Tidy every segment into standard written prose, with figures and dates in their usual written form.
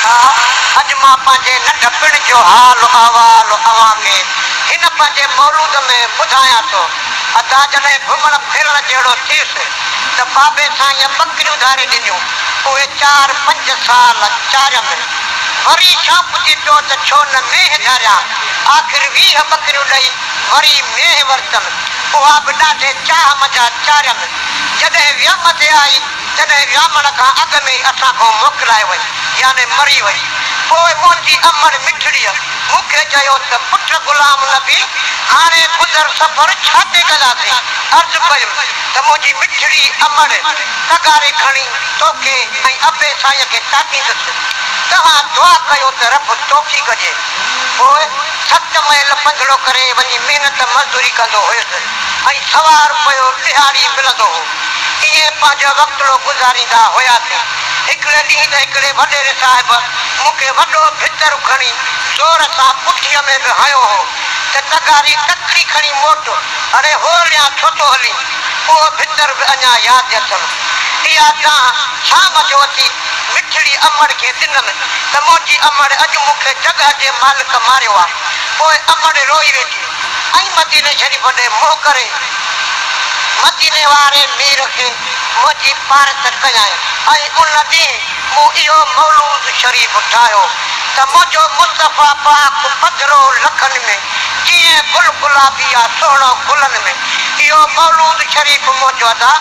ها، اڄ مان پنهنجي ننڍپڻ جو حال احوال اوهان کي هن پنهنجي مولود ۾ ٻڌايان ٿو. ادا جڏهن گهمڻ ڦرڻ جهڙو ٿيس ته بابي سائينء ٻڪريون ڌاري ڏنيون. اهي چار پنج سال چاريم. وري شوق ٿي پيو ته ڇو نه مينهن ڌاريان. آخر 20 ٻڪريون ڏئي وري مينهن ورتم. اها به ڏاڍي چاهه منجهان چاريم. جڏهن ويم تي آئي تڏهن ويامڻ کان اڳ ۾ ئي اسان کان موڪلائي وئي، يعني مري وئي. پوء منهنجي امڙ مٺڙيء مون کي چيو ته پٽ غلام نبي، هاڻي گذر سفر ڇا تي ڪنداسين؟ عرض ڪيم ته منهنجي مٺڙي امڙ، تغاري کڻي توکي ۽ ابي سائينء کي تاڪيندس. توهان دعا ڪيو ته رب توفيق ڏئي. پوء ست ميل پنڌڙو ڪري وڃي محنت مزدوري ڪندو هيس ۽ سوا رپيو ڏهاڙي ملندو هو. ائين پنهنجو وقتڙو گذاريندا هياسين. هڪڙي ڏينهن ته هڪڙي وڏيري صاحب مون کي وڏو ڀتر کڻي زور سان پٺيء ۾ به هنيو هو ته تغاري تڪڙي کڻي موٽ، اڙي هورڙيان ڇو ٿو هلين؟ اهو ڀتر به اڃا ياد اٿم. اها دانهن شام جو اچي مٺڙي امڙ کي ڏنم ته منهنجي امڙ اڄ مون کي جڳهه جي مالڪ ماريو آ. پوء امڙ روئي ويٺي. ۽ مديني شريف ڏي منهن ڪري مديني واري مير کي منهنجي پارت ڪيائين ۽ ان ڏينهن مون اهو مولود شريف ٺاهيو ته منهنجو مصطفيٰ پاڪ پڌرو لکن ۾ جيئن گل گلابي آ سهڻو گلن ۾ اهو مولود شريف منهنجو ادا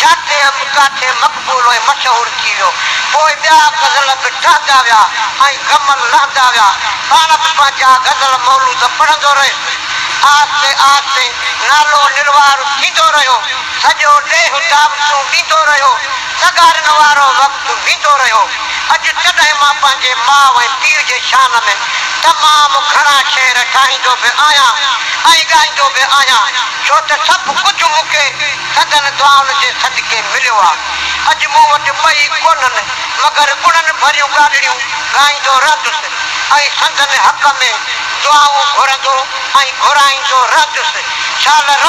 جاٿي ڪاٿي مقبول ۽ مشهور ٿي ويو. پوء ٻيا غزل به ٺهندا ويا ۽ غم لهندا ويا. پاڻ به پنهنجا غزل مولود پڙهندو رهيس. آهستي آهستي نالو نروار ٿيندو رهيو. سڄو ڏيهه دعوتون ڏيندو رهيو. تغارين وارو وقت ويندو رهيو. اڄ تڏهن مان پنهنجي ماء ۽ پيء جي شان ۾ تمام گهڻا شعر ٺاهيندو به آهيان ۽ ڳائيندو به آهيان، ڇو ته سڀ ڪجهه مون کي سندن دعائن جي صدقي مليو آ. اڄ مون وٽ ٻئي ڪونهن، مگر گڻن ڀريون ڳالهڙيون ڳائيندو رهندس ۽ سندن حق ۾ دعائون گهرندو ۽ گهرائيندو رهندس. شال رب.